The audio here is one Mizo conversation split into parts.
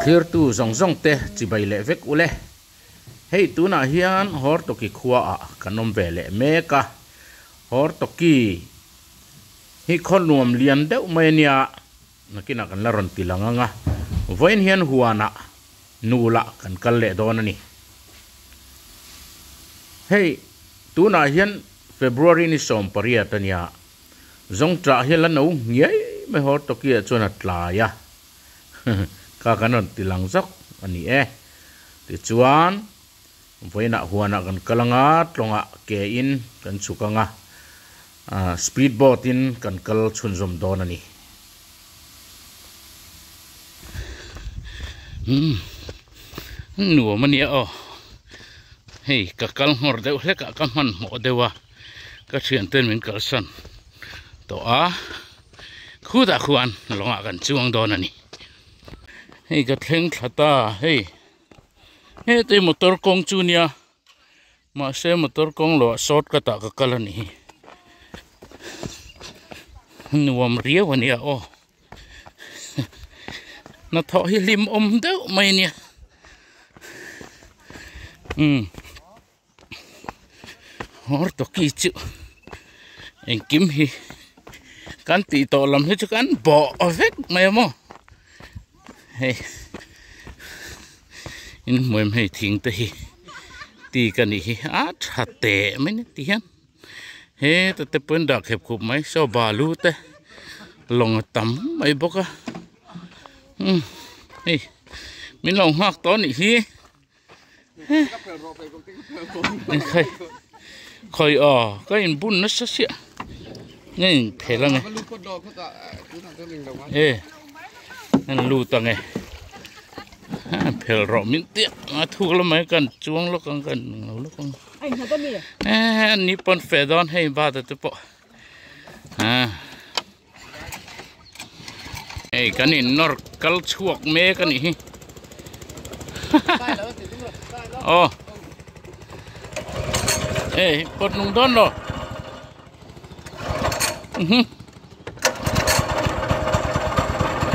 Thlirtu zawng zawng te chibai leh vek ule. Hei tunah hian Hortoki khuaah kan awm ve leh mek a. Hortoki hi khaw nuam lian deuh mai a nia, nakinah kan la rawn ti lang ang a. Vawiin hian huanah nulah kan kal leh dawn a ni. Hei tunah hian February ni 18 a nia, Zawngṭah hi la no ngiai mai Hortoki-ah chuan a tlai a. Kha kan rawn ti lang zawk a ni e. Tichuan, vawiinah huanah kan kal anga, tlawngah ke in kan chhuk anga, speed boat in kan kal chhunzawm dawn a ni. Umm, nuam a nia aw. Hei ka kal nghawr deuh hlekah ka hmanhmawh deuh a, ka thianten min kalsan tawh a. Khutah khuan lawngah kan chuang dawn a ni. Hei ka thleng thla ta hei hete motor kawng chu nia mahse motor kawng loh ah shortcut ah ka kal a ni hi nuam riau a nia aw hnathawh hi hlim awm deuh mai a nia umm. Hortoki chu engkim hi kan tih tawh lam hi chu kan bawh vek mai a maw hei in hmuh em hei thing te hi ti ka nih hi a tha teh mai ni ti hian heta te pawhin dah khep khup mai saw balu te lawng a tam mai bawk a umm hei min lo nghak tawh a nih hi. Khawi aw ka in bun nasa siah nge in phel ange e an lut ange phel rawh min tiah a thuk lamah hian kan chuang lawk ang kan lo lawk ang e an ni pawn feh dawn hei bata te pawh a Hei kan in nawr kal chhuak mek a nih hi aw hei pawt nung dawn lo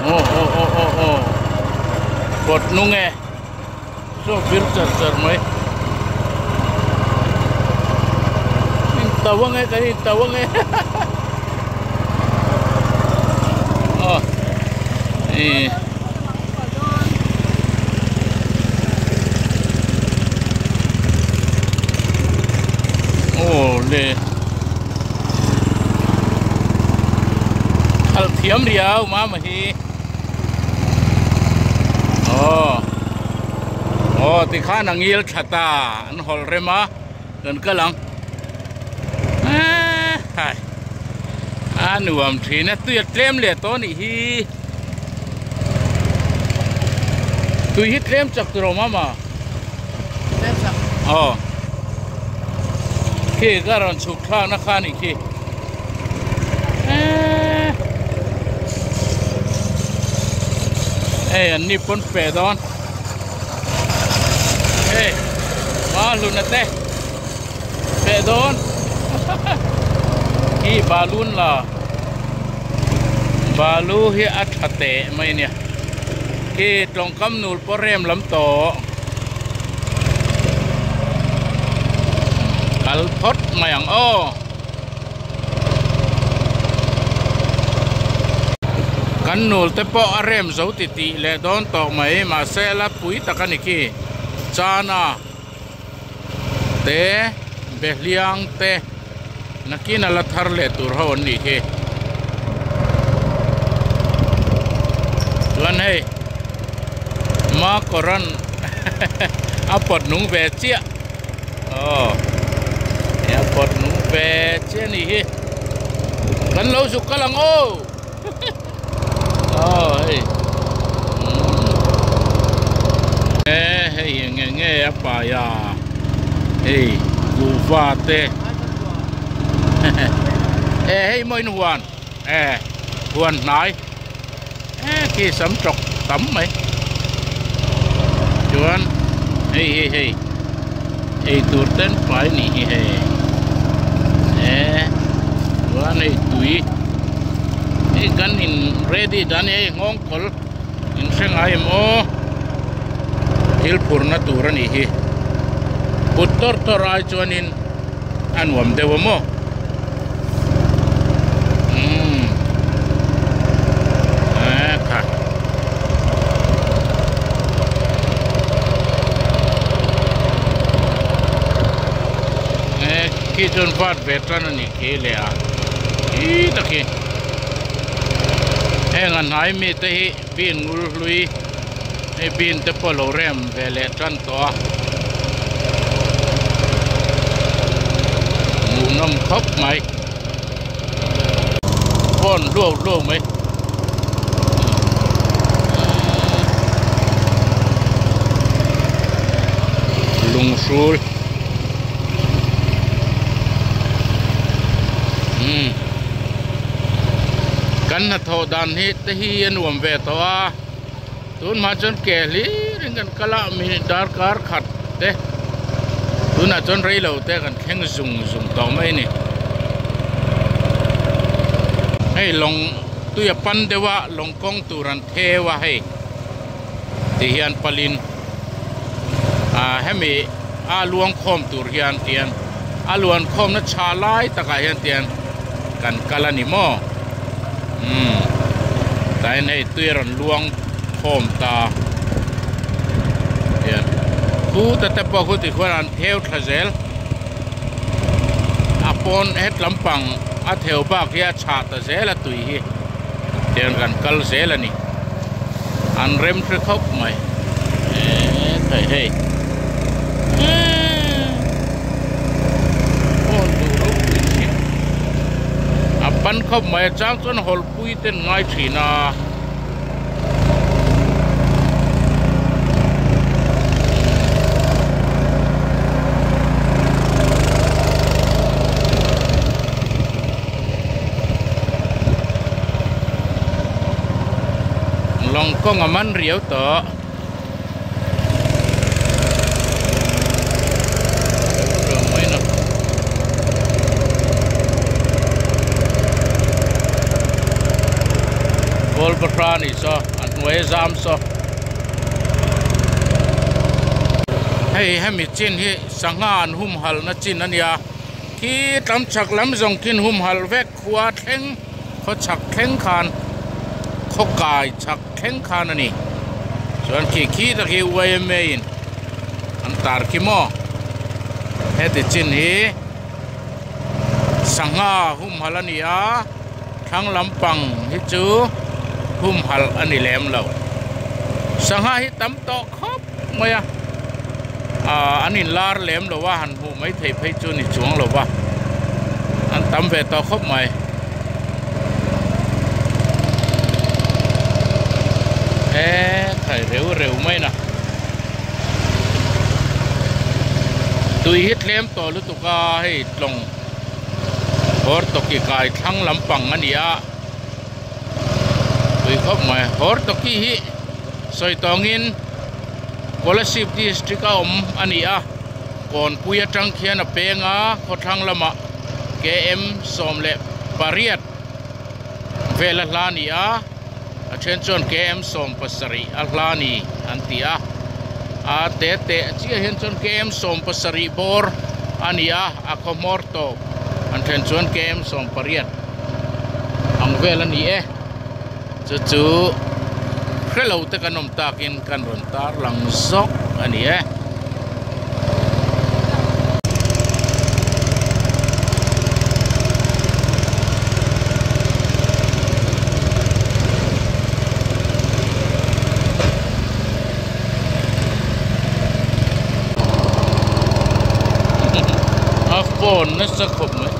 aw aw aw aw aw pawt nung e saw vir char char mai in tau ange kan in tau ange aw eh aw le khalh thiam riau mama hi. Aw aw tikhan a ngil tha ta an hawlh rem a kan kal ang hai a nuam thin a tui a tlem leh tawh a nih hi tui hi tlem chak tur a awm a maw aw khi ka rawn chhuk thlakna kha a nih khi. Hei an ni pawn feh dawn hei ma hluna te feh dawn hi balun la balu hi a tha teh mai ania khi tawngkam nul pawh rem lam tawh kal phawt mai ang aw. Kan nul te pawh a rem zo ti tih leh dawn tawh mai mahse la pui tak a ni khi chana te behliang te nakin a la thar leh tur ho an nih khi chuan hei Makoran a pawt nung ve chiah. Aw a pawt nung ve chiah a nih hi kan lo zuk kal ang aw aw hei e hei eng eng nge a pai a hei kuhva te e hei maw in huan e huan hnai e khi sam tawk tam mai chuan hei hi hei eitur ten pai nih hi hei e chuan hei tui hei kan in ready dan hei nghawng kawl in hre ngai em aw. Thil phurna tur a nih hi. Put tawr tawr ai chuanin a nuam deuh a maw? Umm. Eh kha. Eh khi chuan vat ve tan a nih khi leh a. Khi tak hi. Heng a hnai mite hi bin ngul hlui. Hei bin te pawh lo rem ve leh tan tawh a hmuhnawm khawp mai phone hluau hluau mai. Lunghrul umm kan hnathawh dan hi te hi a nuam ve tawh a. Tunhma chuan ke hlir in kan kal a mi darkar khat te tunah chuan rei lo te kan thleng zung zung tawh mai a ni. Hei lawng tui a pan deuh a lawng kawng tur an theu a hei ti hian palin ah hemi a luang khawm tur hian tian a luan khawmna tha lai takah hian tian kan kal a ni maw umm tah hian hei tui a rawn luang khawm ta hian khu te te pawh khu tikhuan an theu thla zel a pawn het lampang a theu bak hi a chhah ta zel a tui hi tian kan kal zel a ni an rem hre khawp mai eee thei hei eee awn duh ropui si a pan khawp mai a chang chuan hawlhpui te an ngai thin a. Lawng kawng a man riau tawh. Kawl pahra a nih saw a hnuai a zam saw. Hei hemi chin hi sangha an humhalhna chin a nia. Khi tam chhak lam zawng khin humhalh vek khua thleng khaw chhak thleng khan khaw kai chhak thleng khan a ni. Chuan khi khi tak hi yma in an tar khi maw heti chin hi sangha humhalh a ni a thlang lampang hi chu humhalh a ni lem lo. Sangha hi tam tawh khawp mai a ah an inlar lem lo a han hmuh mai theih phei chu ni chuang lo va an tam ve tawh khawp mai. Eee khai reu reu mai na tui hi tlem tawh lutuk a hei tlawng hawr tawki kai thlang lampang a ni a tui khawp mai hawr tawki hi. Sawi tawngin Kolasib district a awm a ni a, Kawnpui atang khian a peng a, khawthlang lamah KM 18 vel a hla a ni a, a then chuan KM 17 a hla a ni an ti a, a te teh chiah hian chuan KM 17 bawr a ni a, a khaw hmawr tawp an then chuan KM 18 ang vel a ni e. Chu chu hrelo te kan awm takin kan rawn tar lang zawk a ni e. A phone nasa khawp mai.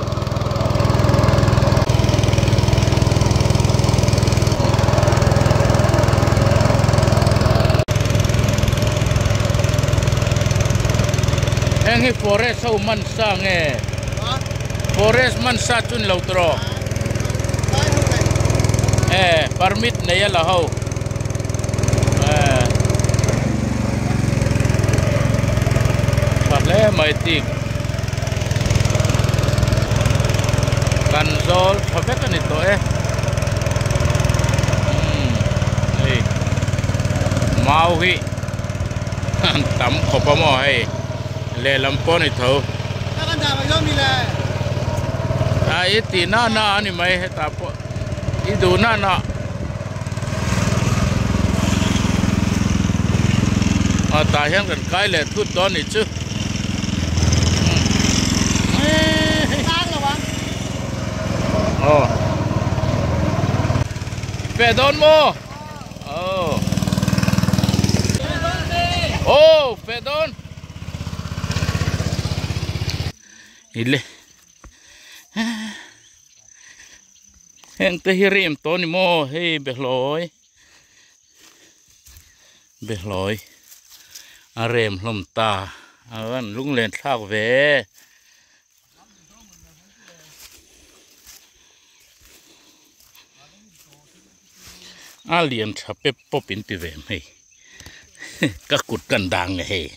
Heng hi forest ho man sa nge forest man sa chu ni lo tawh e permit nei a la ho e tha hle mai tik. Kan zawl tha vek a ni tawh e umm hei mau hi An tam khawp a maw hei lehlam pawh ni tho. A i tih na na a ni mai hetah pawh i duh na na aw tah hian kan kai leh thut dawn nih chu aw feh dawn maw. Oh. Oh, fe dawn. Ile. Heng te hi rim to ni maw hei behlawi. Behlawi. A rem hlawm ta. A van lunglen thlak ve. A lian tha pep pawp in ti ve mai ka kut kan dang nge hei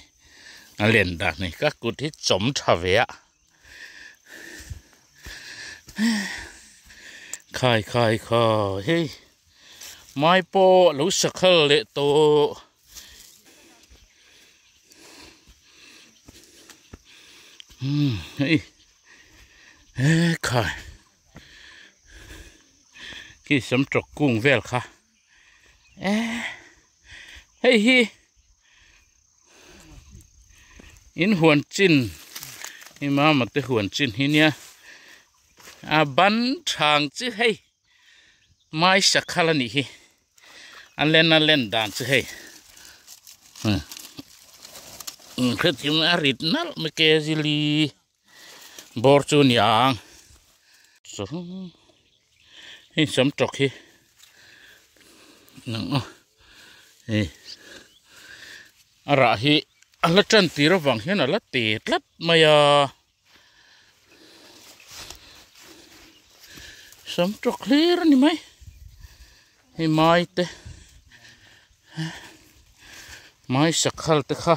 a len dan hi ka kut hi chawm tha ve a khai khai khai hei mai pawh lo sakhal leh tawh. Umm hei he khai khi sam tawk kung vel kha eh hei hi in huan chin i mama te huan chin hi nia a ban thang chi hei mai sakhal a nih hi. A len a len dan chu hei hrethiam a rit nalh mai ke zili bawr chu ni ang hei sam tawk hi hei a rah hi a la tan tir avang hian a la te tlat mai a. Sam tawk hlir a ni mai hei mai te mai sakhal te kha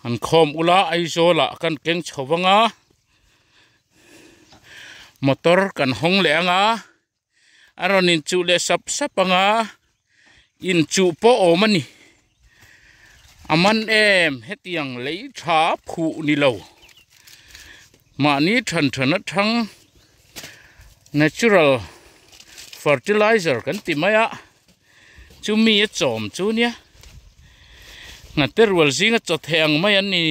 an khawm ula Aizawl ah kan keng chho vang a motor kan hawng leh ang a a rawn inchuh leh sap sap ang a inchuh pawh awm a ni a man em hetiang lei tha phuh ni lo mahni than than atang natural fertilizer kan ti mai a chumi a chawm chu nia hnate rual zinga chaw theh ang mai an ni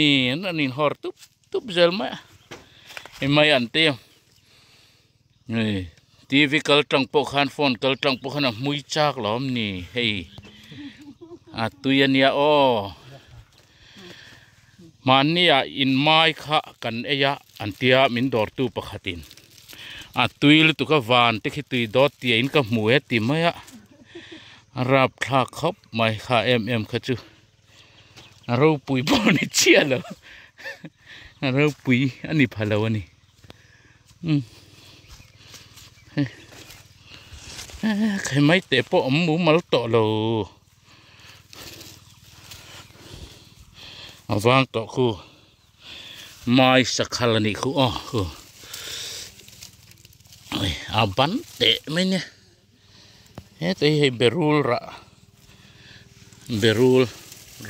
an inhawr tup tup zel mai a hei mai an te. Hei tv kal tang pawh khan phone kal tang pawh khan a hmui chak lo awm ni hei a tui a nia aw mahni ah in mai kha kan ei a an tia min dawr tu pakhat in a tui lutuk a van te khi tui dawt tia in ka hmu e ti mai a a rapthlak khawp mai kha em em kha chu a ropui pawh a ni chiah lo a ropui a ni pha lo a ni. Umm hei hei mai teh pawh awm mumal tawh lo a vang tawh khu mai sakhal a nih khu aw khu a ban teh mai nia heta hi hei berul rah berul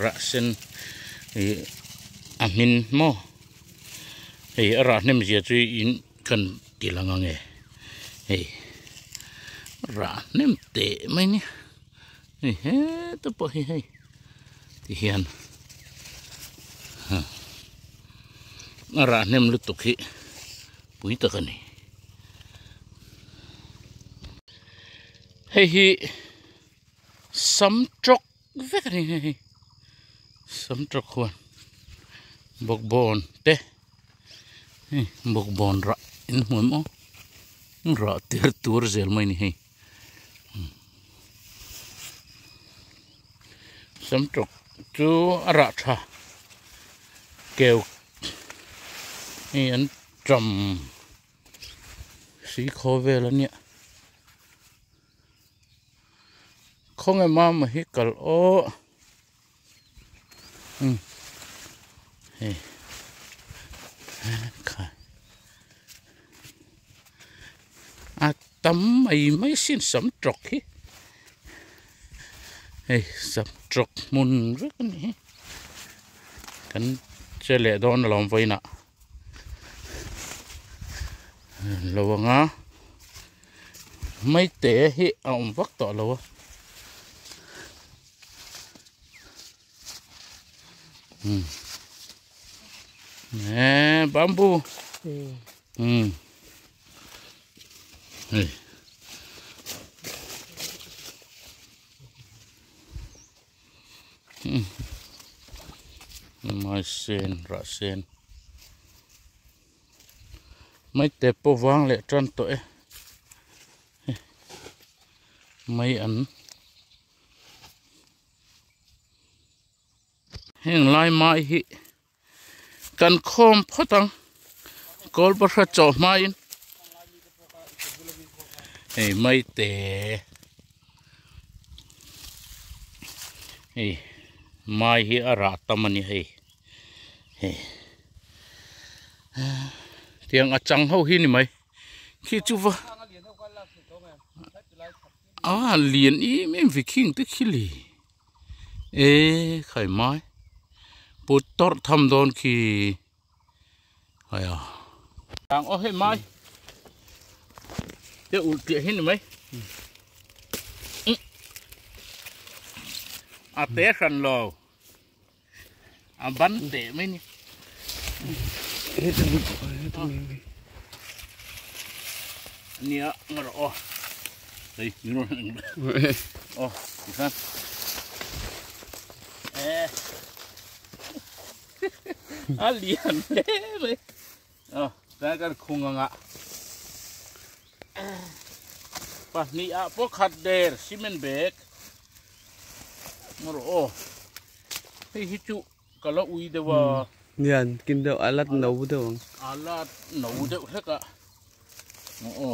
rah sen ih a hmin maw. Hei a rah hnem zia chu in kan ti lang ang e hei rah hnem teh mai nia hei heta pawh hi hei ti hian a rah hnem lutuk hi pui tak a ni hei hi sam tawk vek a ni hei sam tawk huan bawkbawn te hei bawkbawn rah in hmu em aw rah tir tur zel mai a ni hei sam tawk chu a rah tha keu hei an tam si khaw vel a nia. Khawnge mama hi kal aw umm hei khai a tam mai mai sin sam tawk hi hei sam tawk hmun vek a ni hi. Kan che leh dawn alawm vawiinah lo anga maite hi a awm vak tawh lo a. Nè bamboo. Ừ. Hei. Mai sen rah sen. Mai te pawh vang leh tan tawh e. Mai an. Heng lai mai hi kan khawm phawt ang kawl bahra chaw hmain hei mai te hei mai hi a rah tam a ni hei hei tiang a chang ho hi ni mai khi chu va a lian em em ve khing te khi le. E khai mai put tawrh tham dawn khi hai a ang aw hei mai te ulh tih hi ni mai a te hran lo a ban te mai ni nia ngawr aw hei min rawn eng aw tikhan e a lian hle mai aw tlai kan khung anga pahnih ah pawh khat der cement bag ngawr aw hei hi chu Ka la ui deuh a. Nian kin deuh a lat no deuh ang. A lat no deuh hlek a. Aw.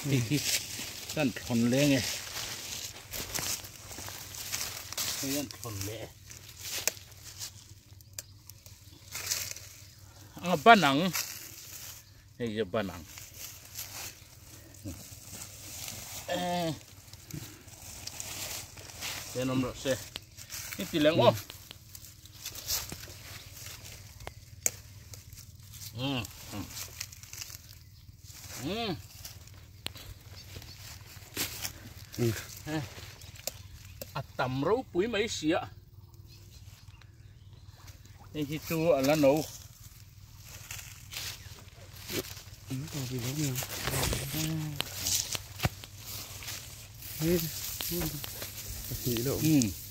Hei hi kan thlawn leng e. Hei an thlawn leh. Ang banang. Hei hi ban ang. Eh. Ten awm rawh se. Ni ti leng aw. Mm. Mm. Mm. A tam ropui mai sia. Hei hi chu a la no.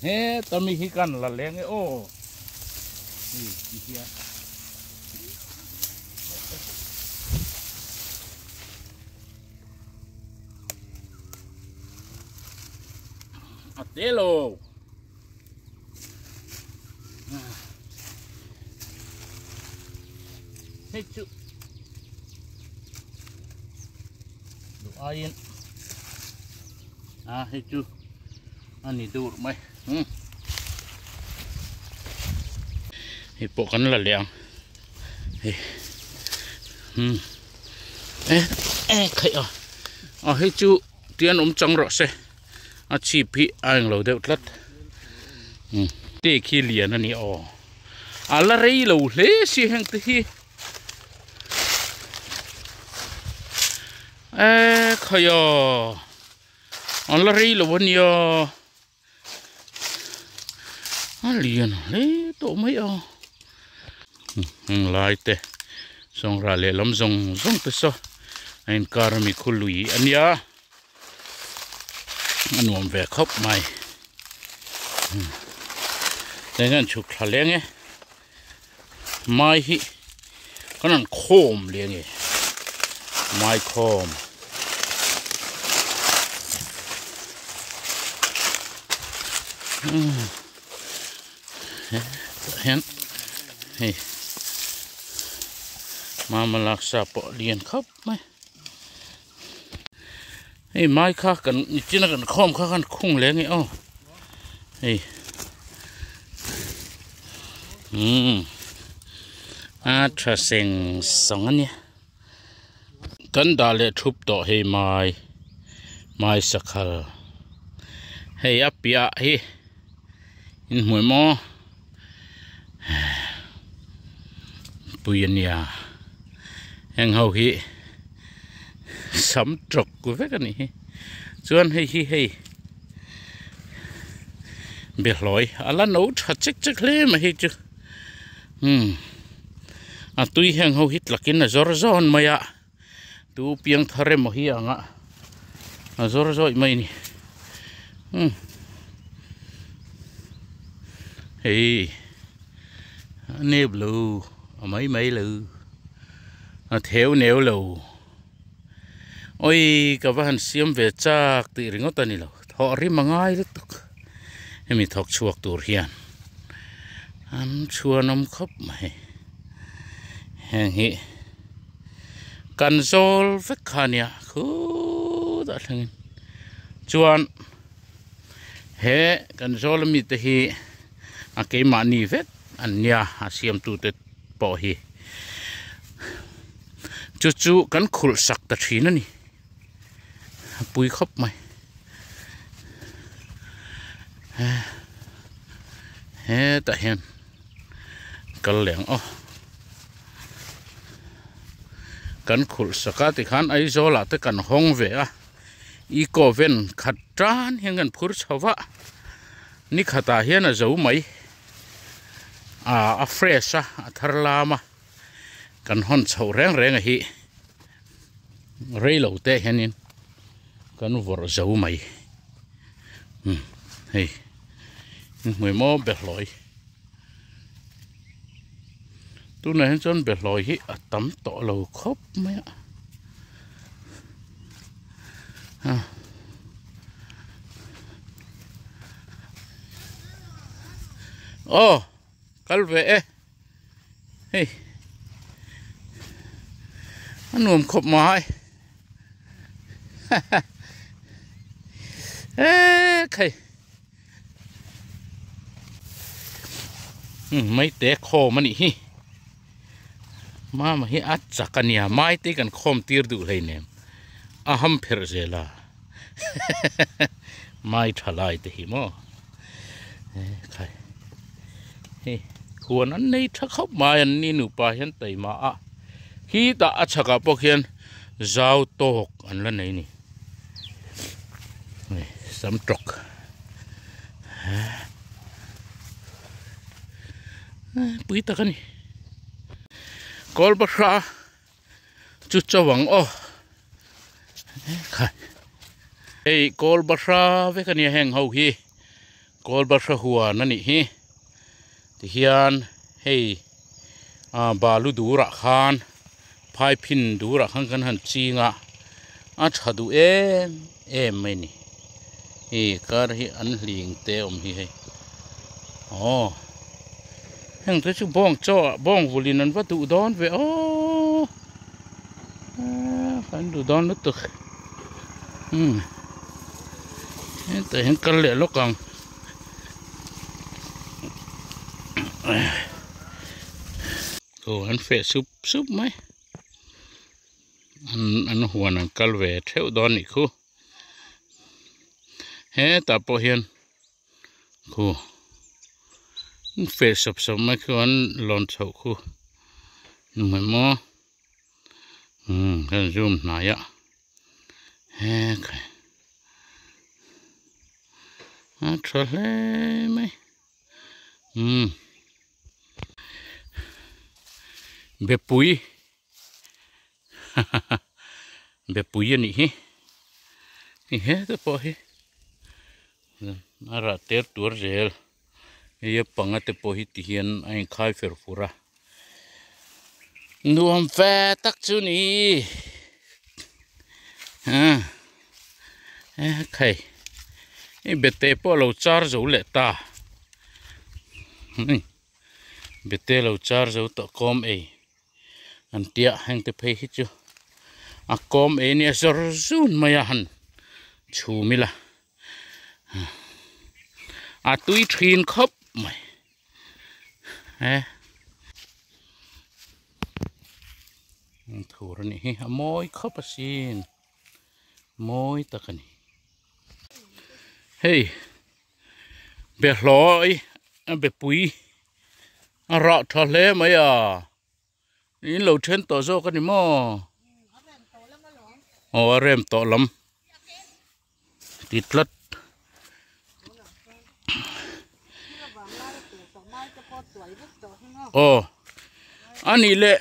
He tami hi kan la leng e aw. Hei ti hian. A te lo. Hei chu duh aiin a hei chu a ni dur mai hei pawh kan la leh ang hei e e khaih a a hei chu tian awm chang rawh se. A chhip hi a englo deuh tlat te khi lian a ni aw a la rei lo hle si heng te hi e khai aw an la rei lo a nia a lian hle tawh mai a heng lai te sawngrah lehlam zawng zawng te saw a inkar ami khu lui a nia. A nuam ve khawp mai heng hian chhuk thla leng e mai hi kan han khawm leng e mai khawm tah hian hei mama laksa pawh lian khawp mai. Hei mai kha kan nichina kan khawm kha khan khung leh nge aw hei umm a tha seng sawng a nia kan dah leh thup tawh hei mai mai sakhal Hei a piah hi inhmuh maw pui a nia heng ho hi sam tawk vek a nih hi chuan hei hi hei behlawi a la no tha chek chek hle mai hei chu umm a tui heng ho hi tlakin a zawr zawn mai a. Tu piang thar emaw hi ang a a zawr zawih mai a ni umm hei a nep lo a mai mai lo a theu neu lo awi ka va han siam ve chak tih ringawt a ni lo thawh rim a ngai lutuk hemi thawk chhuak tur hian an chhuanawm khawp mai heng hi. Kan zawl vek kha ania khutah thlengin chuan he kan zawl ami te hi a keimahni vek an nia a siamtu te pawh hi chu chu kan khulh sak ta thin a ni a pui khawp mai hetah hian. Kal leh ang aw. Kan khulh sak a tikhan Aizawl ah te kan hawng ve a eco van khat tan hian kan phur chho va ni khatah hian a zo mai ah a fresh a a thar lam a kan hawn chhoh reng reng a hi rei lo te hianin kan vawrh zo mai umm hei hmuh maw behlawi. Tunah hian chuan behlawi hi a tam tawh lo khawp mai a aw kal ve e hei a nuam khawp mai ha ha e khai. Maite khawm a nih hi mama hi a chak a nia maite kan khawm tir duh hleinem a ham pherh zel a mai tha lai te hi maw khai hei huan an nei tha khawp mai an ni nupa hian taima a khi tah a chhakah pawh khian zau tawk an la nei a ni. Sam tawk pui tak a ni kawl bahra chu cho ang aw khai hei kawl bahra vek a nia heng ho hi kawl bahra huan a nih hi tihian hei ah balu durah khan. Phai phin durah khan kan han ching a, a tha duh em em mai ni. Hei kar hi an hling te awm hi hei. Aw heng te chu bawng chaw ah bawng vulin an va duh dawn ve aw an duh dawn lutuk umm hetah hian kal leh lawk ang. Aw an feh sup sup mai an an huan an kal ve theuh dawn nih khu hetah pawh hian khu an feh sawp sawp mai khu an lawn chhoh khu ni maw umm kan zoom hnai a hekhai a tha hle mai umm. Bepui hahaha bepui a nih hi hei heta pawh hi a rah ter tuar zel hei a panga te pawh hi ti hian a inkhai fer fur a nuam fe tak chu ni a khai hei bete pawh a lo char zo leh ta. Bete lo char zo tawh kawm ei an tia heng te phei hi chu a kawm ei nia zawr zun mai a han chhum ila a tui thin khawp mai e thur a nih hi a mawi khawp asin mawi tak a ni hei. Be hlawi a be pui a rah tha hle mai a in lo then tawh zawk a ni maw aw a rem tawh lam ti tlat. Aw a nih leh.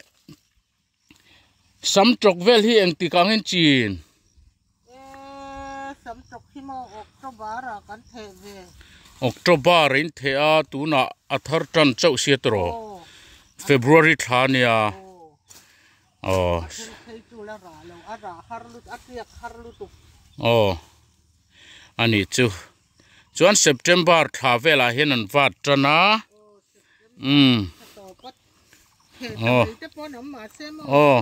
Sam tawk vel hi engtik ang in chin? E sam tawk hi maw October ah kan theh ve. October in theh a tunah a thar tan chauh sia tawh February thla ania. Aw. A then phei chu la rah lo a rah har lut a tiak har lutuk. Aw ani chu. Chuan September thla velah hian an vat tan a. Umm. Aw. Aw.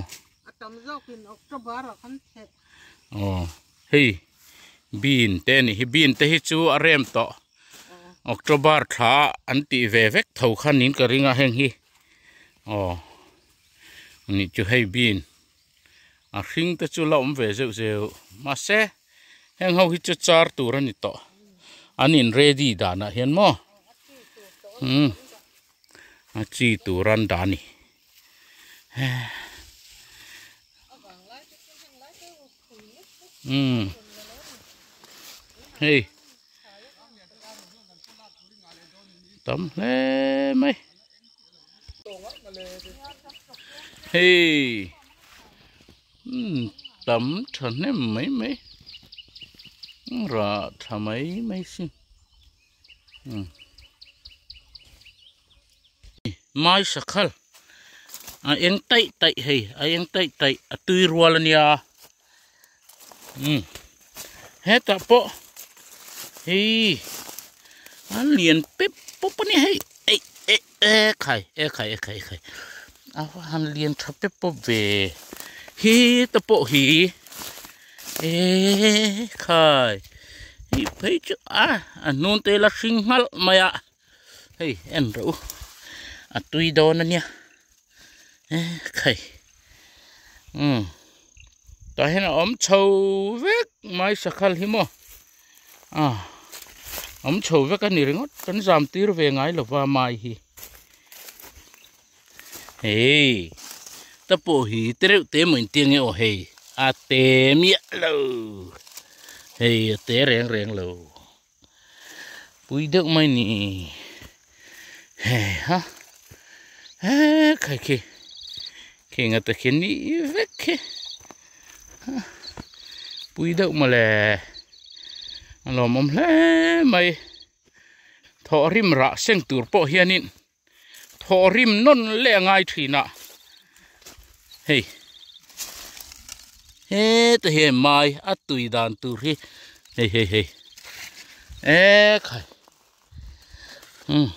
Aw hei bean te a nih hi bean te hi chu a rem tawh October thla an tih ve vek tho kha niin ka ring a heng hi aw anih chu hei bean a hring te chu la awm ve zeuh zeuh mahse heng ho hi chu char tur a ni tawh an in ready danah hian maw umm. A chi tur an dah a ni. Umm hei tam hle mai hei umm tam thahnem mai mai rah tha mai mai sin. Mai sakhal a eng taih taih hei a eng taih taih a tui rual a nia umm hetah pawh hei a lian pep pawp a nia hei eih eh eh khai eh khai eh khai eh khai a va han lian tha pep pawp ve heta pawh hi eee khai hei phei chu a a hnung te la hring nghalh mai a hei en rawh u a tui dawn a nia eh khai umm tah hian a awm chho vek mai sakhal hi maw a awm chho vek a ni ringawt kan zam tir ve ngai lova mai hi. Hei ta pawh hi te reuh te maw inti ange aw hei a te miah lo hei a te reng reng lo pui deuh mai ni hei ha he khai khi khi nga te khi ni vek khi pui deuh mawle a lawmawm hle mai thawhrim rah seng tur pawh hianin. Thawh rim nawn leh a ngai thin a, hei heta hian mai a tui dan tur hi hei hei hei ekhai umm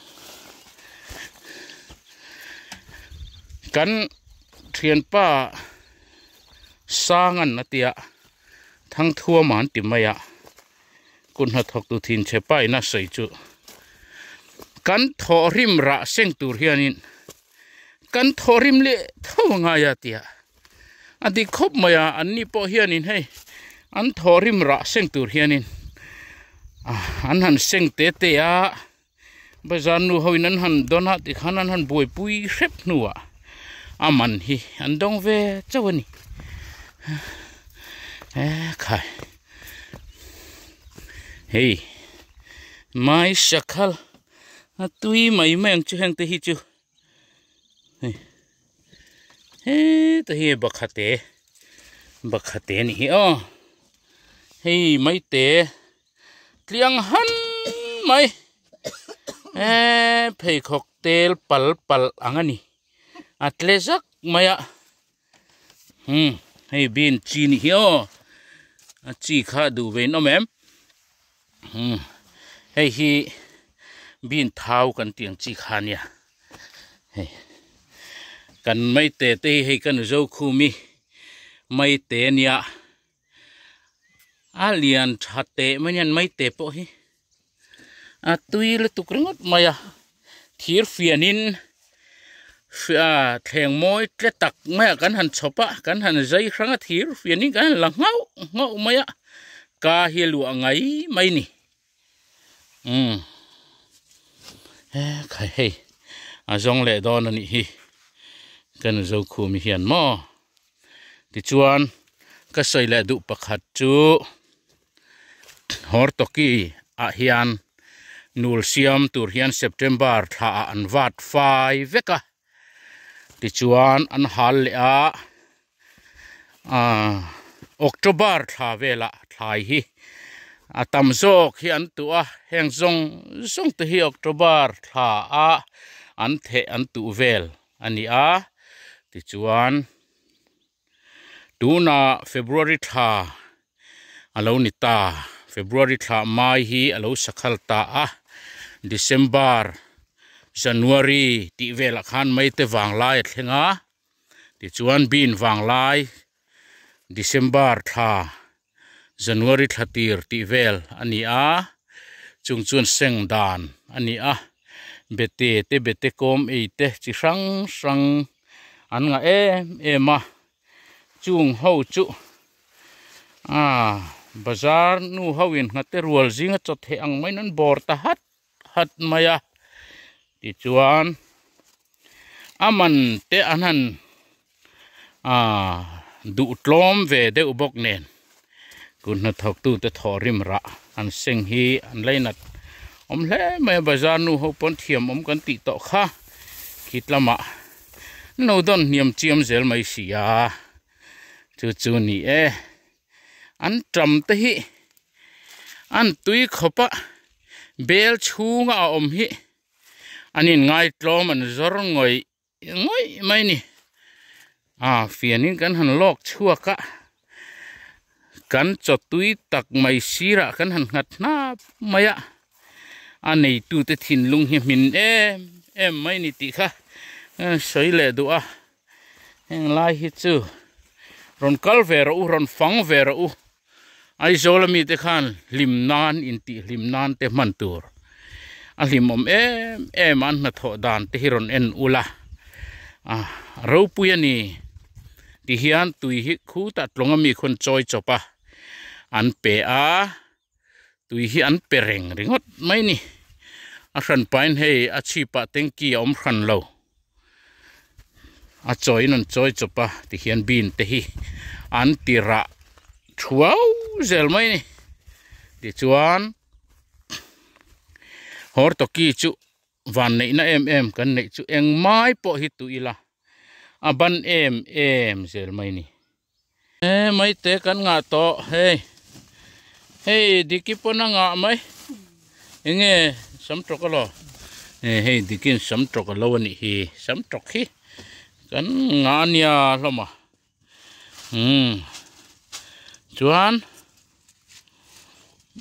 kan thianpa Sangan a tia Thangthuama an ti mai a. Kut hnathawktu thinchhe pa ina sawi chu kan thawhrim rah seng tur hianin kan thawhrim leh tho a ngai a tia a dik khawp mai a an ni pawh hianin hei an thawhrim rah seng tur hianin an han seng te te a bazar nu ho in an han dawn a tikhan an han buaipui hrep hnuah a man hi an dawng ve chauh a ni ekhai hei mai sakhal a tui mai mai ang chu heng te hi chu hei heta hi bakhate bakhate a ni hi aw hei maite. Tliang han mai eee pheikhawk tel pal palh ang a ni a tle zak mai a umm hei bean chi ni hi aw a chi kha duh ve in awm em umm hei hi bean thau kan tih ang chi kha a nia hei kan maite te hi hei ka nu zo khum i maite a nia. A lian tha teh mai hian maite pawh hi a tui lutuk ringawt mai a thir fianin thleng mawi tle tak mai ah kan han chhawp a kan han zai hrang a thir fianin kan han la nghauh nghauh mai a ka hi a luah ngai mai a ni umm. Khai hei a zawng leh dawn a nih hi ka nu Zokhumi hian maw tichuan ka sawi leh duh pakhat chu Hortoki ah hian nul siam tur hian September thla ah an vat fai vek a tichuan an hal leh a Aaa October thla velah thlai hi a tam zawk hi an tuh a heng zawng zawng te hi October thla a an theh an tuh vel a ni a tichuan tunah February thla a lo ni ta February thla mai hi a lo sakhal ta a December January tih velah khan mai te vanglai a thleng a. Tichuan bean vanglai December thla January thla tir tih vel a ni a, chung chuan seng dan a ni a, bete te bete kawm ei te chi hrang hrang an ngah em em a, chung ho chu aaa bazar nu ho in nghate rual zinga chaw theh ang maiin an bawr ta hat hat mai a tichuan a man te an han ah duh tlawm ve deuh bawk nen kut hnathawk tu te thawh rim rah an seng hi an lainat awm hle mai a bazar nu ho pawn thiam awm kan tih tawh kha khit lamah an lo dawn hniam chiam zel mai si a chu chu ni e. An tam te hi an tui khawp a bel chhunga a awm hi an in ngaitlawm an zawr ngawih ngawih mai a ni ah fianin kan han lawk chhuak a kan chaw tui tak mai sirah kan han nghat hnap mai a a neitute thinlung hi hmin em em mai a ni tih kha sawi leh duh a. Heng lai hi chu rawn kal ve rawh u rawn fang ve rawh u Aizawl ami te khan hlim nan intih hlim nan te hman tur a hlimawm em em a an hnathawh dan te hi rawn en ula a ropui a ni ti hian tui hi khutah tlawng ami khawn chawi chawp a an pe a. Tui hi an pe reng ringawt mai ni. A hran pahin hei a chhipah tanky a awm hran lo. A chawiin an chawi chawp a tihian bean te hi an ti rah thuau zel mai ni. Tichuan Hortoki chu van neihna em em kan neih chu engmai pawh hi tui ila a ban em em zel mai ni. E mai te kan ngah tawh hei hei diki pawn a ngah mai enge sam tawk alo e hei dikin sam tawk alo a nih hi sam tawk hi kan ngah a nia hlawm a umm chuan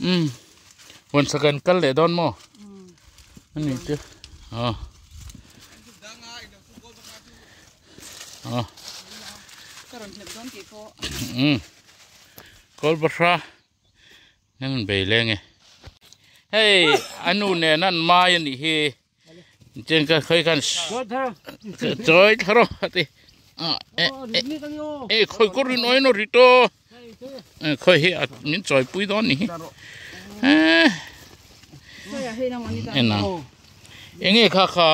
umm huan chhak an kal leh dawn maw ani chu aw aw umm kawl bahra hian an bei leng e hei a nu nen an mai a nih hi. Chen ka khoi kan choi tharo ati e khoi ko rin oi no rito khoi hi min choi pui don ni eh ena enge kha kha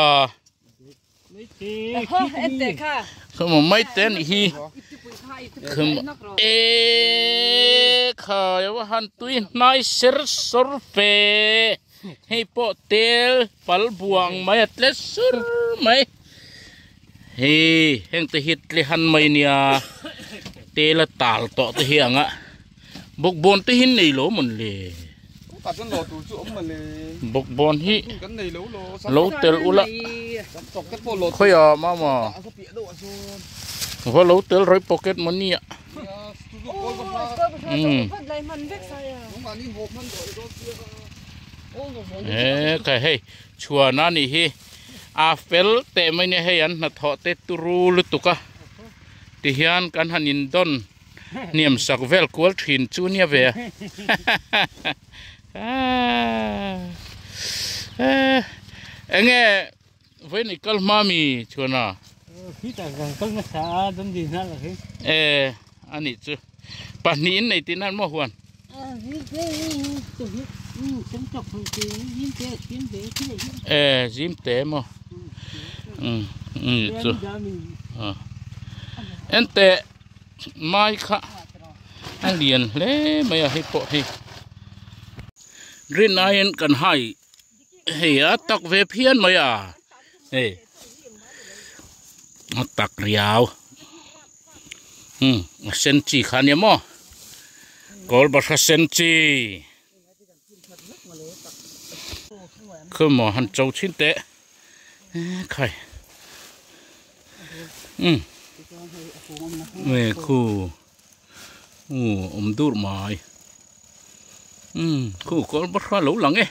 Khama mai te ni hi kham e kha yaw han tui hnai ser sawr fe hei pawh tel pal buang mai a tle sur mai hei heng te hi tle han mai nia tel a tal tawh te hi ang a bawkbawn te hi nei lo mawn le bawkbawn hi lo tel ula khawiah mama va lo tel rawih pocket money ah e khai hei chhuan a nih hi a fel teh mai nia hei an hnathawh te turu lutuk a tihian kan han in dawn hniam sak vel kual thin chu nia ve a enge vawiin i kal hma mi chhuan a e anih chu pahnih in nei tih nan maw huan. E zim te maw chu enteh mai kha a lian hle mai a hei pawh hei green aiin kan hai hei a tak ve phian mai a hei a tak riau a sen chi kha ania maw kawl bahra sen chi. Khawmaw han cho chhin teh khai um nge khu u awm dur mai um khu kawl bahra lo lang e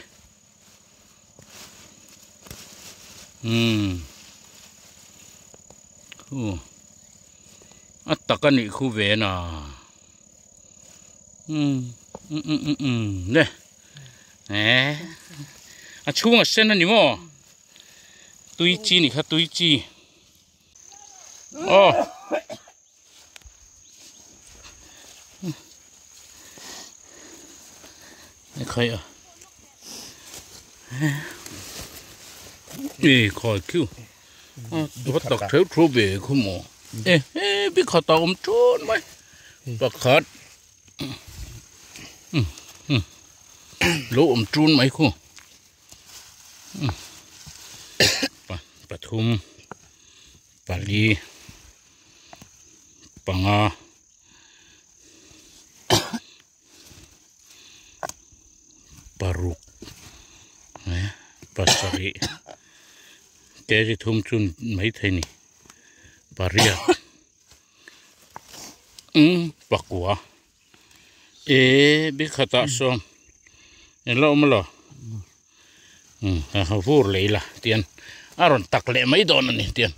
um khu a tak a nih khu ve na. Um um um um um le eh a chhung a sen a ni maw tui chi ni kha tui chi aw khai a e khai khiu a tak theuh thu ve khu maw e he bi khat a awm tun mai pakhat lo awm tun mai khu pathum pali panga paruk pasarih kg thum chu maithei ni pariat umm pakua eh bikhatah sawn eng la awm alo umm ha vur lei la tian a rawn tak leh mai dawn a ni tian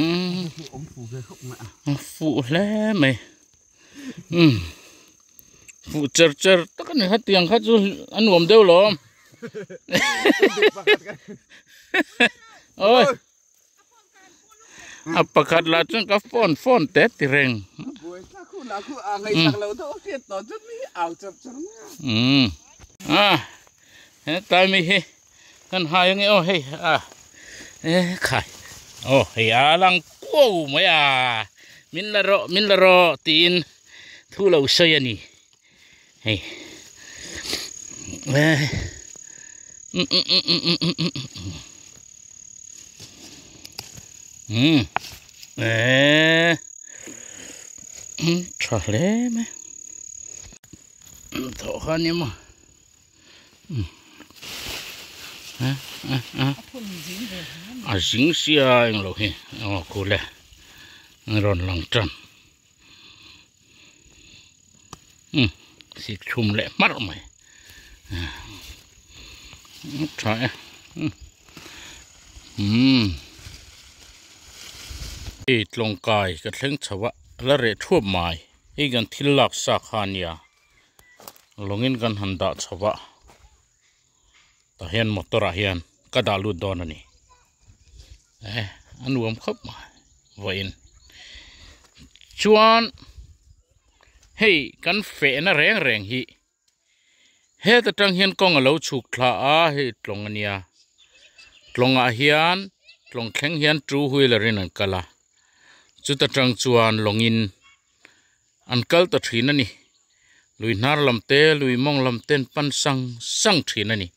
umm a fuh hle mai umm fuh cher cher tak a ni hetiang kha chu a nuam deuh lawm awi. A pakhat lah chuan ka phone phone te ti reng. Umm a hetlai mi hi kan hai ange aw hei a e khai aw hei a lang kuau mai a min la rawh min la rawh tiin thu lo sawi a ni hei um eh tha hle mai thawh kha nia maw a zing sia englo hi aw kule rawn lang tan. Um sik chhum leh hmarh mai tha e um hei tlawngkai ka thleng chho a la reh thuap mai hei kan thil lak sa kha ania lawngin kan han dah chho a tah hian motor ah hian ka dah lut dawn a ni eh a nuam khawp mai vawiin chuan hei kan fehna reng reng hi heta tang hian kawng a lo chhuk thla a hei tlawng a nia tlawngah hian tlawng thleng hian two wheeler in an kal a chuta tang chuan lawngin an kal ta thin a ni lui hnar lam te lui mawng lam te an pan sang sang thin a ni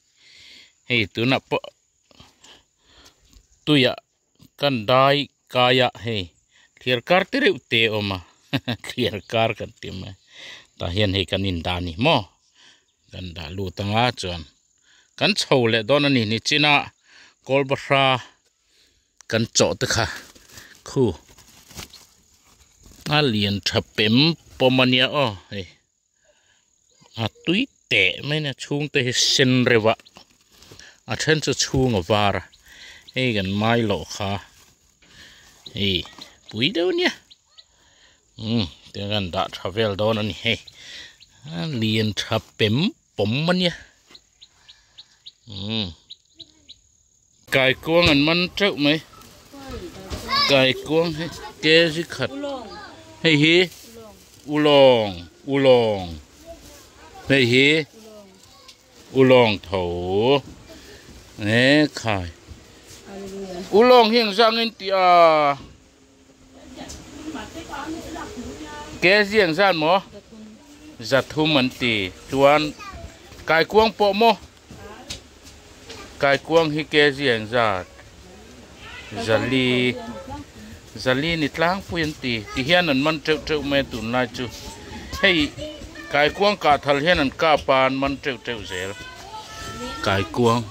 hei tunah pawh tuiah kan dai kai a hei thliar kar te reuh te a awm a thliar kar kan ti mai tah hian hei kan indah a ni maw kan dah lut anga chuan kan chho leh dawn a ni nichina kawlbahra kan chawh te kha khu a lian tha pem pawm a nia aw hei a tui teh mai a nia chhung te hi sen reuh a a then chu chhung a var a hei kan mai loh kha hei pui deuh a nia umm tiang hian dah tha vel dawn a ni hei a lian tha pem pawm a nia umm. Kaikuang an man teuh mai kaikuang hi kg khat hei hi ulawng ulawng Hei hi ulawng tho e khai. Ulawng hi engzah nge in tih a? Kg engzat maw? 300 an ti. Chuan kaikuang pawh maw? Kaikuang hi kg engzat? Zali zali ni tlangpui an ti. Ti hian an man teuh teuh mai a tunlai chu. Hei kaikuang kah thal hian an kap a an man teuh teuh zel. Kaikuang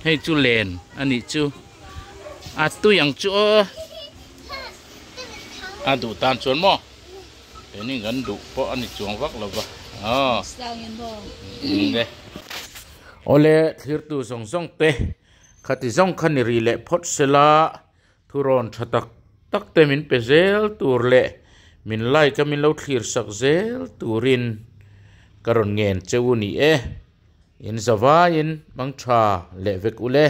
hei chu len a nih chu. A tui ang chu aw. A duh tan chuan maw? Keini kan duh pawh a ni chuang vak lo va. Aw. Awle thlirtu zawng zawng te khati zawng kha ni ri leh phawt sela thurawn tha tak tak te min pe zel tur leh min like a min lo thlir sak zel turin ka rawn ngen cheu ni e. In zavaiin hmang tha leh vek ule.